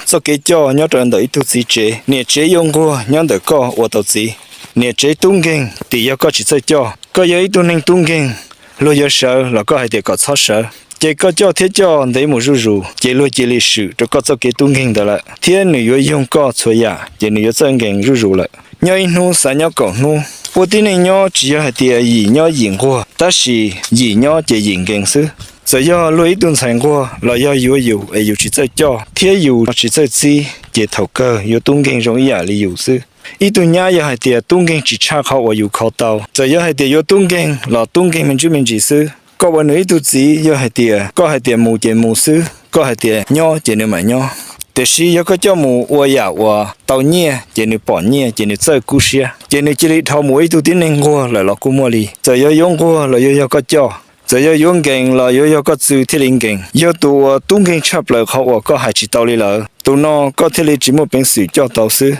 txoj kev coj nyob rau ntawm ib tug txiv tsev. Niam tsev yuav nquag nyob ntawm koj ua tau txiv. Niam tsev tub nkeeg tim yog koj tsis txawj coj. Koj yog ib tug neeg tub nkeeg, luag yuav sawv los koj hais tias kom txhob sawv, ces koj coj thiab coj ntev mus zuj zus, ces luag cia li swm rau koj txoj kev tub nkeeg ntawd lawm, thiab nws yuav yoog koj txhua yam, ces nws yuav txawj nkees zuj zus lawm. Nyob ib hnub xav nyob kaum hnub. Ua tib neeg nyob tsis yog hais tias yim nyob yim nquag, tab sis yim nyob ces yim nkees xwb. Txawm yog luag ib tug ntxhais nquag los yog yuav yus es yus tsis txawj coj thiab yus tsis txawj txib, ces thaum kawg yuav tub nkeeg zoo ib yam li yus xwb. Ib tug nyab yog hais tias tub nkeeg tsis tshaj qhov uas yus kho tau, txawm yog hais tias yuav tub nkeeg los tub nkeeg me ntsis me ntsis xwb. Koj ua nws ib tug txiv yog hais tias koj hais tias mus ces mus xwb, koj hais tias nyob ces nws mam nyob. Tiam sis yog koj coj mus ua yam uas tau nyiaj ces nws pom nyiaj ces nws txawj kub siab, ces nws cia li dhau mus ua ib tug tib neeg nquag lawm los kuj muaj li. Txawm yog yuav nquag los yuav yog koj coj, txawm yog yuav nkees los yuav yog koj txw thiaj li nkees. Yog tus uas tub nkeeg tshaj plaws qhov uas koj hais tsis tau li lawm, tus no koj thiaj li tsis muaj peev xwm coj tau xwb.